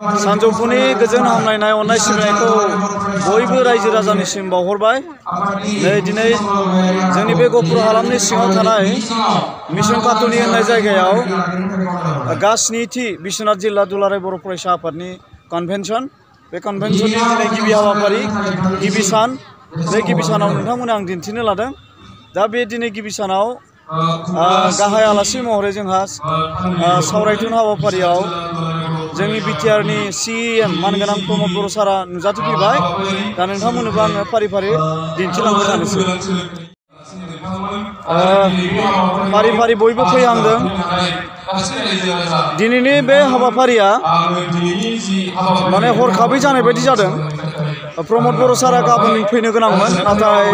सानजौफुनि गोजोन हामलायनाय अननाय सिबिनायखौ बयबो रायजो राजानिसिम बावहरबाय। नै दिनै जोंनि बे गहपुर हालामनि सिङाव थानाय मिशन काटुनि होननाय जायगायाव गा-7थि बिश्वनाथ जिल्ला दुलाराय बर' फरायसा आफादनि कनभेनसन। बे कनभेनसननि दिनै गिबि हाबाफारि गिबि सान। बे गिबि सानाव नोंथांमोननो आं दिन्थिनो लादों। दा बे दिनै गिबि सानाव गाहाय आलासि महरै जोंहा सावरायथुन हाबाफारियाव जोंनि बिटिआरनि CEM मानगोनां प्रमद बर' सारा नुजाथिफैबाय। दा नोंथांमोननोबो आङो फारि फारि दिन्थिलांबाय थानोसै। फारि फारि बयबो फैहांदों। दिनैनि बे हाबाफारिया माने हरखाबै जानाय बायदि जादों। प्रमद बर' सारा गाबोन फैनो गोनांमोन, नाथाय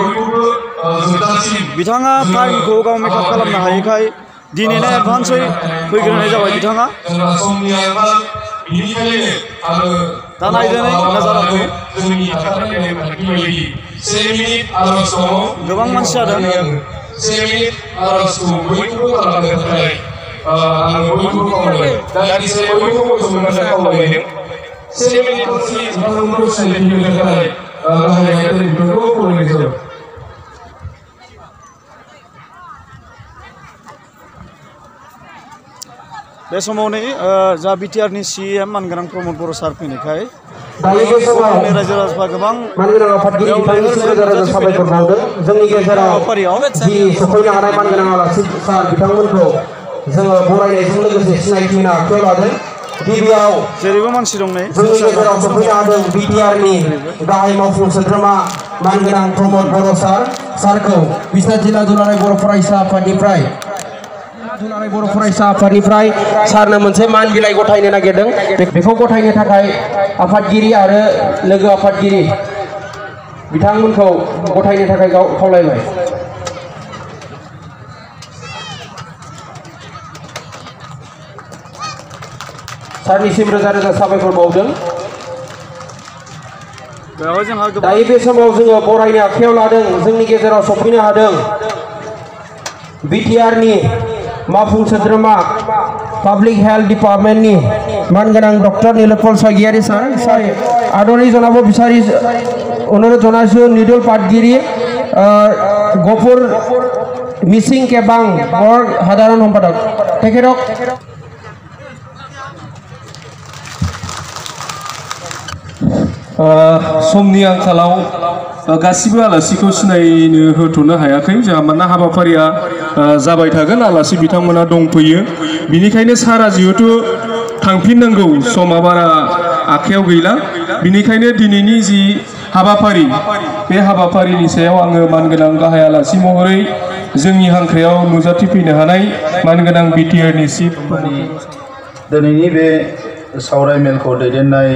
बिथाङा टाइमखौ गाव मेकआप खालामनो हायैखाय दिनैनो एडभान्सै फैग्रोनाय जाबाय बिथाङा। दा नायदिनै नजाराखौ गोबां मानसि जादों। बे समाव नै जा बिटिआरनि CEM मानगोनां प्रमद बर' सार फैनायखाय रायजो राजाफ्रा गोबां जोंनि गेजेराव जि सफैनो हानाय मानगोनां आलासि सार बिथांमोनखौ जोङो बरायनायजों लोगोसे सिनायथि होनो आखायाव लादों। गिबियाव जेरैबो मानसि दं नै जोंनि गेजेराव सफैनो हादों बिटिआरनि गाहाय मावफुं सोद्रोमा मानगोनां प्रमद बर' सारखौ बिश्वनाथ जिल्ला दुलाराय बर' फरायसा आफादनिफ्राय सारनो मोनसे मान बिलाइ गथायनो नागिरदों। बेखौ गथायनो थाखाय आफादगिरि आरो लोगो आफादगिरि बिथांमोनखौ गथायनो थाखाय खावलायबाय। सारनिसिम रोजा रोजा साबायखर बावदों। दायो बे समाव जोङो बरायनो आखायाव लादों। जोंनि गेजेराव सफैनो हादों बिटिआरनि मावफुं सोद्रोमा पाब्लिक हेल्थ डिपार्टमेन्टनि मानगोनां डक्टर नीलोत्पल स्वरगियारि सार आदरणीय জনাব বিচাৰি অনুরোধ জনাইছো নিডল পাটগিৰি গহপুৰ মিচিং কেবাং বৰ সাধাৰণ সম্পাদক তেখেতক समनि आंखालाव गासिबो आलासिखौ सिनायनो होथ'नो हायाखै। जोंहा मानोना हाबाफारिया जाबाय थागोन, आलासि बिथांमोना दंफैयो। बिनिखायनो सारा जिहेतु थांफिननांगौ समा बारा आखायाव गैला, बिनिखायनो दिनैनि जि हाबाफारि बे हाबाफारिनि सायाव आङो मानगोनां गाहाय आलासि महरै जोंनि हांख्रायाव नुजाथिफैनो हानाय मानगोनां बिटिआरनि चिफ दिनैनि बे सावरायमेलखौ दैदेननाय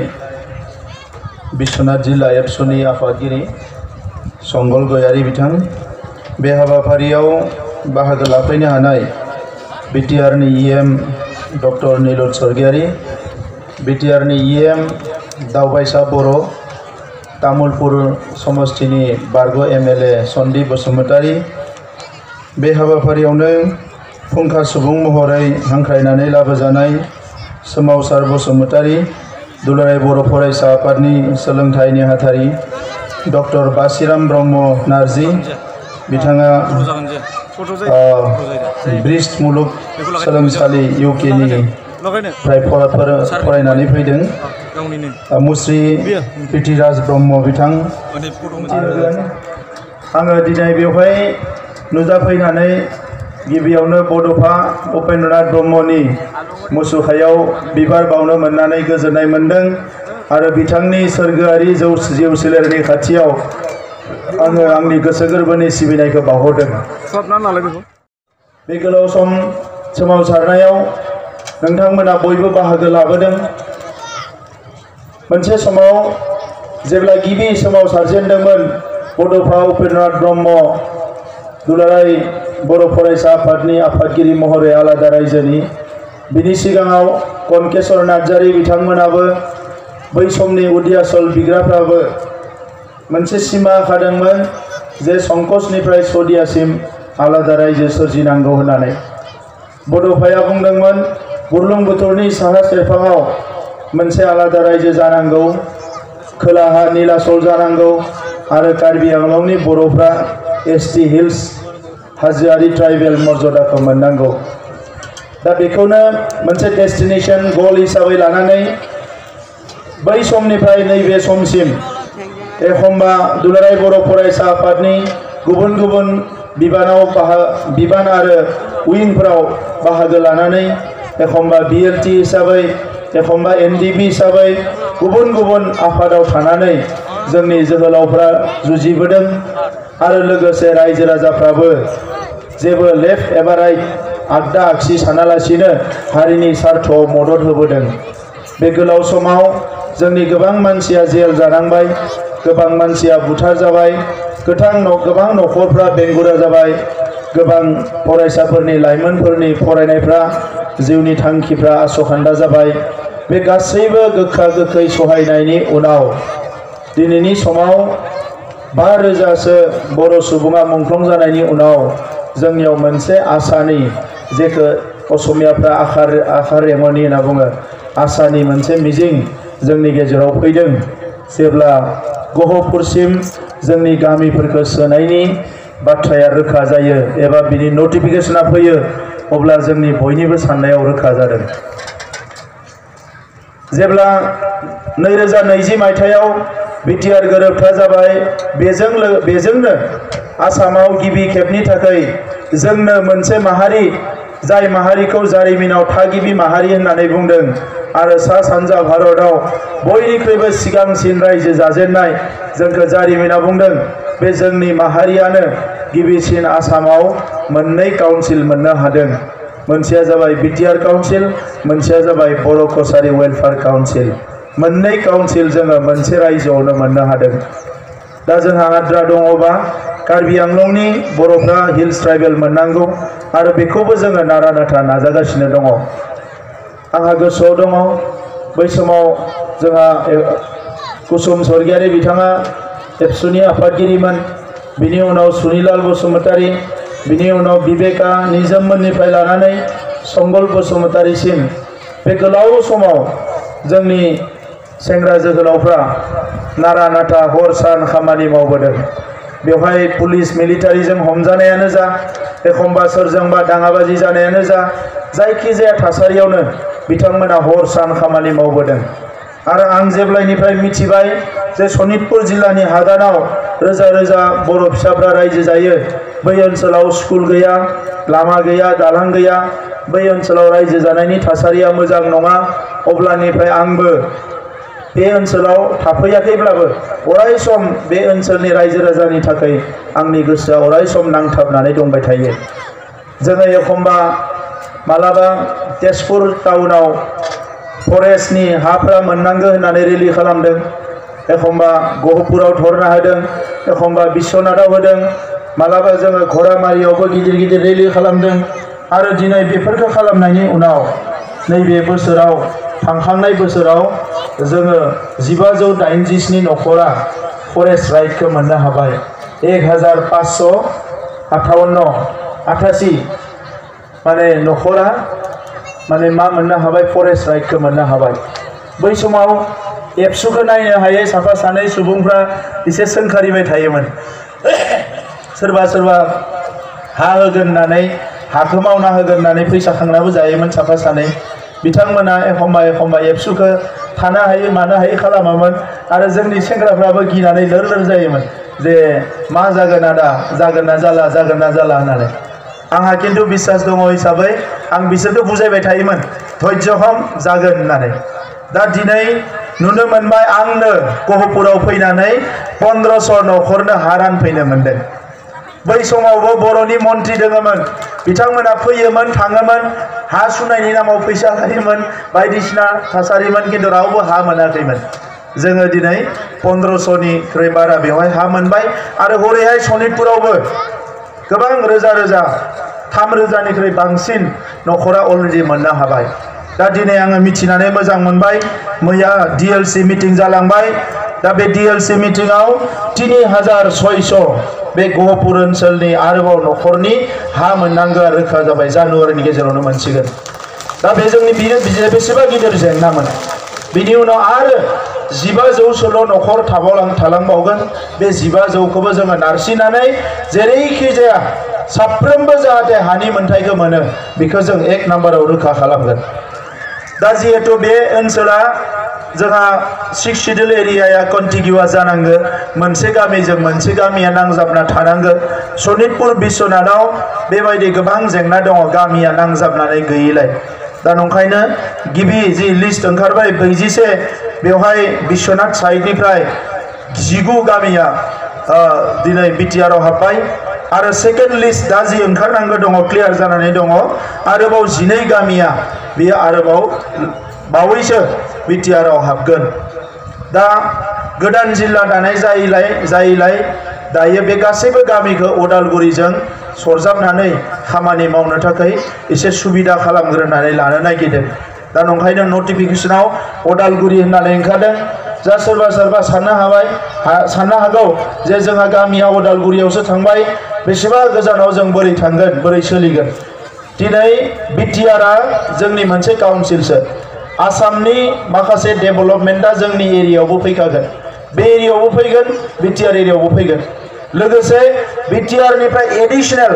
बिश्वनाथ जिल्ला एबसुनि आफादगिरि संगल गयारि बिथां, बे हाबाफारियाव बाहागो लाफैनो हानाय बिटिआरनि EM डक्टर नीलोत्पल स्वरगियारि, बिटिआरनि EM दावबायसा बर', तामुलपुर समस्तिनि बारग' MLA सन्दीप बसुमतारी, बे हाबाफारियावनो फुंखा सुबुं महरै हांख्रायनानै लाबोजानाय सोमावसार बसुमतारी, दुलाराय बर' फरायसा आफादनि सोलोंथाइ नेहाथारि डक्टर बासिराम ब्रह्म नार्जी, बिथाङा ब्रिस्ट मुलुग सोलोंसालि UKनिफ्राय फरायनानै फैदों। मुस्रि पिटिराज ब्रह्म बिथां। आङो दिनै बेवहाय नुजाफैनानै गिबियावनो बड'फा उपेन्द्रनाथ ब्रह्मनि मुसुखायाव बिबार बावनो मोननानै गोजोननाय मोन्दों आरो बिथांनि सोरगोआरि जिउ सोलेरनि खाथियाव आङो आंनि गोसो गोरबोनि सिबिनायखौ बावहरदों। बे गोलाव सम सोमावसारनायाव नोंथांमोना बयबो बाहागो लाबोदों। मोनसे समाव जेब्ला गिबि सोमावसारजेनदोंमोन बड'फा उपेन्द्रनाथ ब्रह्म दुलाराय बर' फरायसा आफादनि आफादगिरि महरै आलादा रायजोनि, बिनि सिगाङाव कनकेश्वर नार्जारी बिथांमोनाबो बै समनि उदियासल बिग्राफ्राबो मोनसे सिमा खादोंमोन जे संकसनिफ्राय सदियासिम आलादा रायजो सोरजिनांगौ होननानै। बड'फाया बुंदोंमोन बुरलुंबुथुरनि साहा सेरफाङाव मोनसे आलादा रायजो जानांगौ खोलाहा नीलाचल जानांगौ आरो कार्बि आंलंनि बर'फ्रा एसटी हिल्स हाजोआरि ट्राइबेल मर्यादाखौ मोननांगौ दा बेखौनो मोनसे डेस्टिनेशन गल हिसाबै लानानै बै समनिफ्राय नैबे समसिम एखम्बा दुलाराय बर' फरायसा आफादनि गुबुन गुबुन बिबान आरो उइंफोराव बाहागो लानानै एखम्बा BLT हिसाबै एखम्बा NDB हिसाबै गुबुन गुबुन आफादाव थानानै जोंनि जोहोलावफ्रा जुजिबोदों आरो लोगोसे रायजो राजाफ्राबो जेबो लेफ्ट एबा राइट आगदा आगसि सानालासिनो हारिनि स्वार्थआव मदद होबोदों बे गोलाव समाव जोंनि गोबां मानसिया जेल जानांबाय गोबां मानसिया बुथार जाबाय गोबां नखरफ्रा बेंगुरा जाबाय गोबां फरायसाफोरनि लाइमोनफोरनि फरायनायफ्रा जिउनि थांखिफ्रा आसखान्दा जाबाय बे गासैबो गोखा गोखै सहायनायनि उनाव दिनैनि समाव 5000सो बर' सुबुङा मुंख्लं जानायनि उनाव जोंनियाव मोनसे आसानि जेखौ असमियाफ्रा आखा रेंग'नि होनना बुङो आसानि मोनसे मिजिं जोंनि गेजेराव फैदों जेब्ला गहपुरसिम जोंनि गामिफोरखौ सोनायनि बाथ्राया रोखा जायो एबा बिनि नटिफिकेशना फैयो अब्ला जोंनि बयनिबो साननायाव रोखा जादों जेब्ला 2020 मायथाइयाव बिटिआर गोरोबथा जाबाय बेजोंनो आसामाव गिबि खेबनि थाखाय जोंनो मोनसे माहारि जाय माहारिखौ जारिमिनाव थागिबि माहारि होननानै बुंदों आरो सा सानजा भारतआव बयनिख्रुइबो सिगांसिन रायजो जाजेननाय जोंखौ जारिमिनाव बुंदों बे जोंनि माहारियानो गिबिसिन आसामाव मोननै काउन्सिल मोननो हादों मोनसेया जाबाय बिटिआर काउन्सिल मोनसेया जाबाय बर' कसारी वेलफेयार काउन्सिल मोननै काउन्सिल जोङो मोनसे रायजोआवनो मोननो हादों दा जोंहा आद्रा दङबा कार्बि आंलंनि बर'फ्रा हिल्स ट्राइबेल मोननांगौ आरो बेखौबो जोङो नारा नाथा नाजागासिनो दङ आंहा गोसोआव दङ बै समाव जोंहा कुसुम स्वर्गियारि बिथाङा एबसुनि आफादगिरिमोन बिनि उनाव सुनिलाल बसुमतारी बिनि उनाव बिबेका निजोममोननिफ्राय लानानै संगल बसुमतारीसिम बे गोलाव समाव जोंनि सेंग्रा जोहोलावफ्रा नारा नाथा हर सान खामानि मावबोदों बेवहाय पुलिस मिलिटारिजों हमजानायानो जा एखम्बा सोरजोंबा दाङाबाजि जानायानो जा जायखिजाया थासारियावनो बिथांमोना हर सान खामानि मावबोदों आरो आं जेब्लानिफ्राय मिथिबाय जे सनितपुर जिल्लानि हादानाव रोजा रोजा बर' फिसाफ्रा रायजो जायो बै ओनसोलाव स्कुल गैया लामा गैया दालां गैया बै ओनसोलाव रायजो जानायनि थासारिया मोजां नङा अब्लानिफ्राय आंबो बे ओनसोलाव थाफैयाखैब्लाबो अराय सम बे ओनसोलनि रायजो राजानि थाखाय आंनि गोसोआ अराय सम नांथाबनानै दंबाय थायो जोङो एखम्बा मालाबा तेजपुर टाउनाव फरेस्टनि हाफ्रा मोननांगौ होननानै रेलि खालामदों एखम्बा गहपुराव धरना होदों एखम्बा बिश्वनाथाव होदों मालाबा जोङो घरामारियावबो गिदिर गिदिर रेलि खालामदों आरो दिनै बेफोरखौ खालामनायनि उनाव नैबे बोसोराव थांखांनाय बोसोराव जोङो 1587 नखरा फरेस्ट राइटखौ मोननो हाबाय 1558 माने नखरा माने मा मोननो हाबाय फरेस्ट राइटखौ मोननो हाबाय बै समाव एबसुखौ नायनो हायै साफा सानै सुबुंफ्रा एसे सोंखारिबाय थायोमोन सोरबा सोरबा हा होगोन होननानै हाखौ मावना होगोन होननानै फैसा खांनाबो जायोमोन साफा सानै बिथांमोना एखम्बा एबसुखौ थानो हायै मानो हायै खालामामोन आरो जोंनि सेंग्राफ्राबो गिनानै लोर लोर जायोमोन जे मा जागोन आदा जागोन ना जाला होननानै आंहा किन्तु बिश्वास दङ हिसाबै आं बिसोरखौ बुजायबाय थायोमोन धैर्य हम जागोन होननानै दा दिनै नुनो मोनबाय आंनो गहपुराव फैनानै 1500 नखरनो हा रानफैनो मोनदों बै समावबो बर'नि मन्त्रि दङमोन बिथांमोना फैयोमोन थाङोमोन हा सुनायनि नामाव फैसा लायोमोन बायदिसिना थासारिमोन किन्तु रावबो हा मोनाखैमोन जोङो दिनै 1500निख्रुइ बारा बेवहाय हा मोनबाय आरो हरैहाय सनितपुरावबो गोबां रोजा रोजा 3000निख्रुइ बांसिन नखरा अलरेडि मोननो हाबाय दा दिनै आङो मिथिनानै मोजां मोनबाय मैया DLC मिटिं जालांबाय दा बे DLC मिटिंआव 3600 बे गहपुर ओनसोलनि आरोबाव नखरनि हा मोननांगौआ रोखा जाबाय जानुवारिनि गेजेरावनो मोनसिगोन दा बे जोंनि बेसेबा गिदिर जेंनामोन बिनि उनाव आरो 15,000सोल' न'खर थालांबावगोन बे 15,000खौबो जोङो नारसिननानै जेरैखि जाया साफ्रोमबो जाहाथे हानि मोनथायखौ मोनो बेखौ जों 1 नाम्बाराव रोखा खालामगोन। दा जिहेतु बे ओनसोला जोंहा 6 शिड्यूल एरियाया कन्टिगिउवास जानांगो मोनसे गामिजों मोनसे गामिया नांजाबना थानांगो। सनितपुर बिश्वनाथाव बेबायदि गोबां जेंना दङ गामिया नांजाबनानै गैयैलाय। दा नंखायनो गिबि जि लिस्ट ओंखारबाय 21 बेवहाय बिश्वनाथ साइडनिफ्राय 19 गामिया दिनै बिटिआरआव हाबबाय आरो सेकेन्ड लिस्ट दा जि ओंखारनांगौ दङ क्लियार जानानै दङ आरोबाव 12 गामिया बेयो आरोबाव बावैसो बिटिआरआव हाबगोन। दा गोदान जिल्ला दानाय जायैलाय दायो बे गासैबो गामिखौ उदालगुरिजों सरजाबनानै खामानि मावनो थाखाय एसे सुबिदा खालामग्रोनानै लानो नागिरदों। दा नंखायनो नटिफिकेशनाव उदालगुरि होननानै ओंखारदों। जा सोरबा साननो हागौ जे जोंहा गामिया उदालगुरियावसो थांबाय बेसेबा गोजानाव जों बोरै थांगोन बोरै सोलिगोन। दिनै बिटिआरआ जोंनि मोनसे काउन्सिलसो आसामनि माखासे डेभेलपमेन्टआ जोंनि एरियायावबो फैखागोन बे एरियायावबो फैगोन बिटिआर एरियायावबो फैगोन लोगोसे बिटिआरनिफ्राय एडिशनेल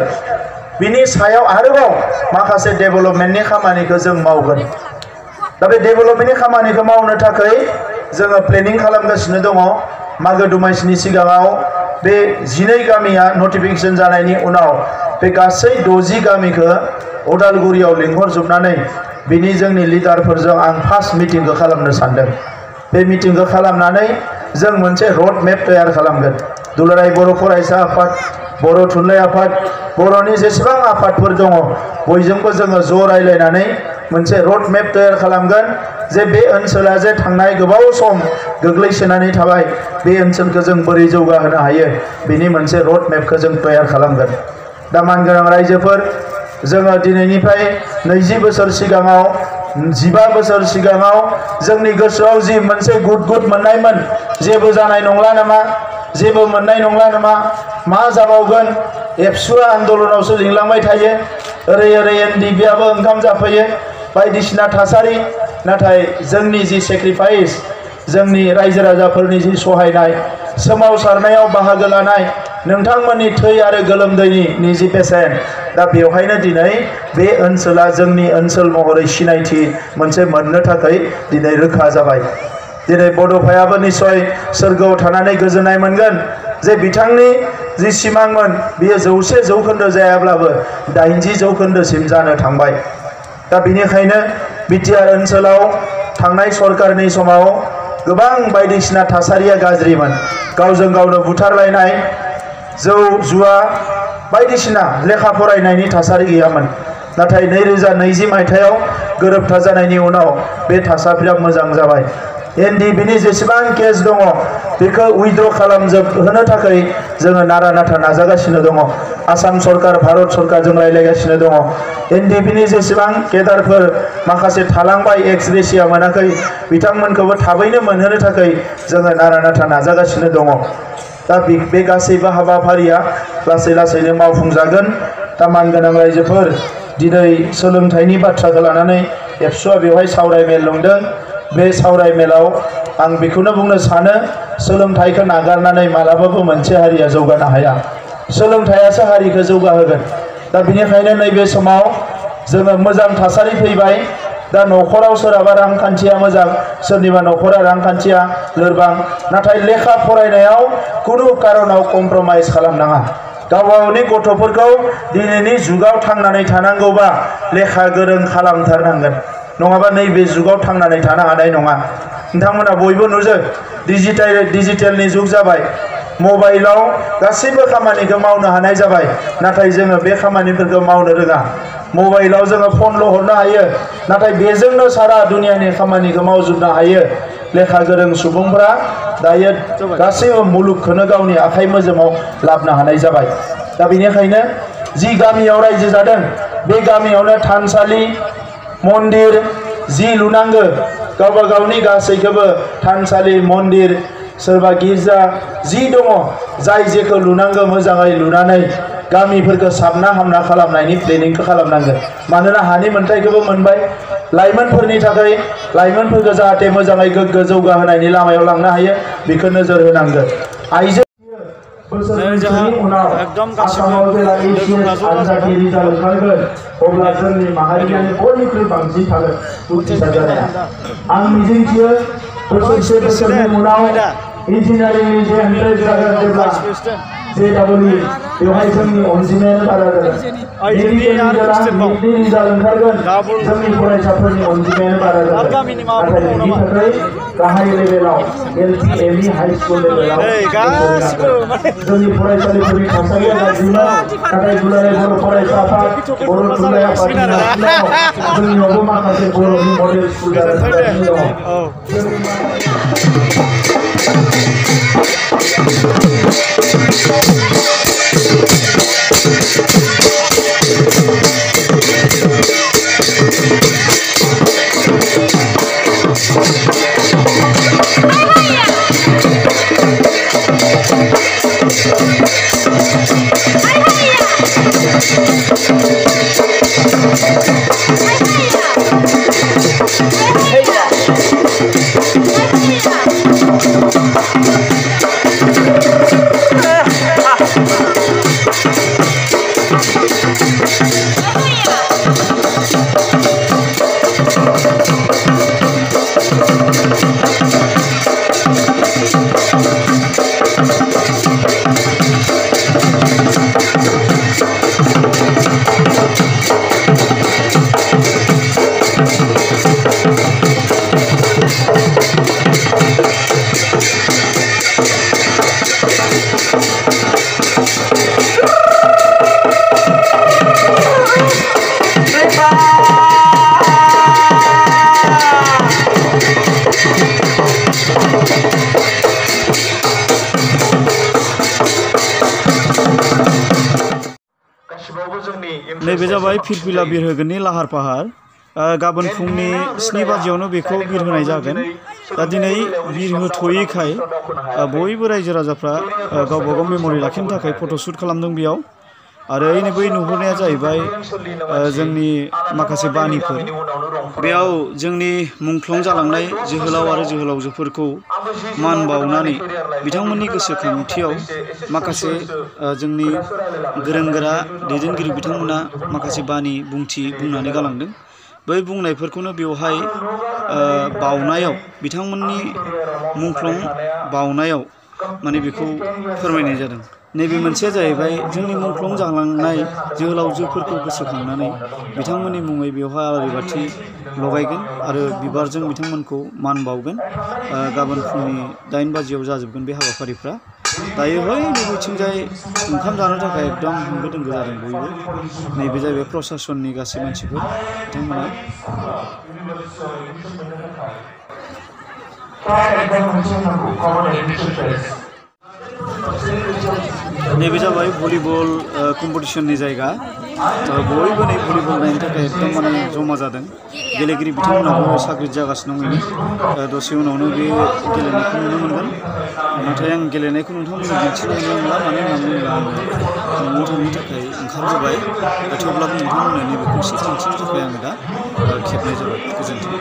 बिनि सायाव आरोबाव माखासे डेभेलपमेन्टनि खामानिखौ जों मावगोन। दा बे डेभेलपमेन्टनि खामानिखौ मावनो थाखाय जोङो प्लेनिं खालामगासिनो दङ। मागो दमासिनि सिगाङाव बे 12 गामिया नटिफिकेशन जानायनि उनाव बे गासै 60 गामिखौ उदालगुरियाव लिंहरजोबनानै बिनि जोंनि लिडारफोरजों आं फार्स्ट मिटिंखौ खालामनो सानदों। बे मिटिंखौ खालामनानै जों मोनसे रड मेप तैयार खालामगोन। दुलाराय बर' फरायसा आफाद, बर' थुनलाइ आफाद, बर'नि जेसेबां आफादफोर दङ बयजोंबो जोङो ज' रायलायनानै मोनसे रड मेप तैयार खालामगोन जे बे ओनसोला जे थांनाय गोबाव सम गोग्लैसोनानै थाबाय बे ओनसोलखौ जों बोरै जौगाहोनो हायो बेनि मोनसे रड मेपखौ जों तैयार खालामगोन। दा मानगोनां रायजोफोर जोङो दिनैनिफ्राय 20 बोसोर सिगाङाव 15 बोसोर सिगाङाव जोंनि गोसोआव जि मोनसे गुद मोननायमोन जेबो जानाय नंला नामा जेबो मोननाय नंला नामा मा जाबावगोन एबसुआ आन्दलनावसो लिंलांबाय थायो ओरै एनडिबिआबो ओंखाम जाफैयो बायदिसिना थासारि नाथाय जोंनि जि सेक्रिफाइस जोंनि रायजो राजाफोरनि जि सहायनाय सोमावसारनायाव बाहागो लानाय नोंथांमोननि थै आरो गोलोमदैनि निजि बेसेन दा बेवहायनो दिनै बे ओनसोला जोंनि ओनसोल महरै सिनायथि मोनसे मोननो थाखाय दिनै रोखा जाबाय। दिनै बड'फायाबो निश्चय सोरगोआव थानानै गोजोननाय मोनगोन जे बिथांनि जि सिमांमोन बियो 100% जायाब्लाबो 80% जानो थांबाय। दा बेनिखायनो बिटिआर ओनसोलाव थांनाय सरकारनि समाव गोबां बायदिसिना थासारिया गाज्रिमोन गावजों गावनो बुथारलायनाय जौ जुवा बायदिसिना लेखा फरायनायनि थासारि गैयामोन। नाथाय 2020 मायथाइयाव गोरोबथा जानायनि उनाव बे थासारिया मोजां जाबाय। एनडिबिनि जेसेबां केस दङ बेखौ उइथड्र खालामजोबहोनो थाखाय जोङो नारा नाथा नाजागासिनो दङ। आसाम सरकार भारत सरकारजों रायलायगासिनो दङ। एनडिबिनि जेसेबां केडारफोर माखासे थालांबाय एक्स रेसिया मोनाखै बिथांमोनखौबो थाबैनो मोनहोनो थाखाय जोङो नारा नाथा नाजागासिनो दङ। दा बे गासैबो हाबाफारिया लासै लासैनो मावफुंजागोन। दा मानगोनां रायजोफोर दिनै सोलोंथाइनि बाथ्राखौ लानानै एबसुआ बेवहाय सावरायमेल खुंदों। बे सावरायमेलाव आं बेखौनो बुंनो सानो सोलोंथाइखौ नागारनानै मालाबाबो मोनसे हारिया जौगानो हाया। सोलोंथाइयासो हारिखौ जौगाहोगोन। दा बेनिखायनो नैबे समाव जोङो मोजां थासारि फैबाय। दा न'खराव सोरहाबा रांखान्थिया मोजां सोरनिबा न'खरा रांखान्थिया लोरबां नाथाय लेखा फरायनायाव खुनु कारनाव कमप्रमाइज खालामनाङा। गावगावनि गथ'फोरखौ दिनैनि जुगाव थांनानै थानांगौबा लेखा गोरों खालामथारनांगोन नङाबा नैबे जुगाव थांनानै थानो हानाय नङा। नोंथांमोना बयबो नुजों डिजिटेलनि जुग जाबाय। मबाइलाव गासैबो खामानिखौ मावनो हानाय जाबाय नाथाय जोङो बे खामानिफोरखौ मावनो रोङा। मबाइलाव जोङो फनल' हरनो हायो नाथाय बेजोंनो सारा दुनियानि खामानिखौ मावजोबनो हायो। लेखा गोरों सुबुंफोरा दायो गासैबो मुलुगखौनो गावनि आखाइ मोजोमाव लाबोनो हानाय जाबाय। दा बेनिखायनो जि गामियाव रायजो जादों बे गामियावनो थानसालि मन्दिर जि लुनांगौ गावबा गावनि गासैखौबो थानसालि मन्दिर सोरबा गिर्जा जि दङ जाय जेखौ लुनांगौ मोजाङै लुनानै गामिफोरखौ साबना हामना खालामनायनि प्लेनिंखौ खालामनांगोन मानोना हानि मोनथायखौबो मोनबाय लाइमोनफोरनि थाखाय लाइमोनफोरखौ जाहाथे मोजाङै गोग्गो जौगाहोनायनि लामायाव लांनो हायो बेखौ नोजोर होनांगोन आइजो बोसोरनि उनाव आसामाव जेला एसिएस आनजादनि रिजाल्ट ओंखारगोन अब्ला जोंनि माहारियानो बयनिख्रुइ बांसिन थागोन उथ्रिसार जानाया आं मिजिंथियो बोसोरनि उनाव इन्जिनियारिंनि जे एन्ट्रेन्स जागोन जेब्ला JEE बेवहाय जोंनि अनजिमायानो बारा जागोन मेडिकेलनि रिजाल्ट ओंखारगोन जोंनि फरायसाफोरनि अनजिमायानो बारा जागोन नाथाय बेनि थाखाय गाहाय लेभेलाव LP ME हाई स्कुल लेभेलाव जोंनि फरायसालिफोरनि थासारिया गाज्रिमोन नाथाय दुलाराय बर' फरायसा आफाद बर' थुनलाइ आफादनि नाजानायाव जोंनियावबो माखासे बर'नि मडेल स्कुल जागासिनो दङ नैबे जाबाय फिरफिला बिरहोगोननि लाहार फाहार गाबोन फुंनि 7 बाजियावनो बेखौ बिरहोनाय जागोन दा दिनै बिरहोथ'यैखाय बयबो रायजो राजाफ्रा गावबा गाव मेम'रि लाखिनो थाखाय फट'शुट खालामदों बेयाव आरो ओइनै बै नुहुरनाया जाहैबाय जोंनि माखासे बानिफोर बेयाव जोंनि मुंख्लं जालांनाय जोहोलाव आरो जोहोलावजोफोरखौ मान बावनानै बिथांमोननि गोसोखांथियाव माखासे जोंनि गोरों गोरा दैदेनगिरि बिथांमोना माखासे बानि बुंथि बुंनानै गालांदों बै बुंनायफोरखौनो बेवहाय बावनायाव बिथांमोननि मुंख्लं बावनायाव माने बेखौ फोरमायनाय जादों नैबे मोनसेया जाहैबाय जोंनि मुंख्लं जालांनाय जोहोलावजोफोरखौ गोसोखांनानै बिथांमोननि मुङै बेवहाय आलारि बाथि लगायगोन आरो बिबारजों बिथांमोनखौ मान बावगोन गाबोन फुंनि 8 बाजियाव जाजोबगोन बे हाबाफारिफ्रा दायो बबेथिंजाय ओंखाम जानो थाखाय एकदम होंगो दोंगो जादों बयबो नैबे जाहैबाय प्रशासननि गासै मानसिफोर बिथांमोना नैबे जाबाय भलिबल कम्पिटिशननि जायगा बयबो नै भलिबल नायनो थाखाय एकदम माने जमा जादों गेलेगिरि बिथांमोनाबो साग्रिद जागासिनो दं दसे उनावनो बे गेलेनायखौ नुनो मोनगोन नाथाय आं गेलेनायखौ नोंथांमोननो दिन्थिनो मोनला मानो होनना बुङोब्ला आङो न'आव थांनो थाखाय ओंखारबोबाय थेवब्लाबो नोंथांमोननो नैबेखौ एसे दिन्थिनो थाखाय आङो दा खेबनाय जाबाय गोजोन्थों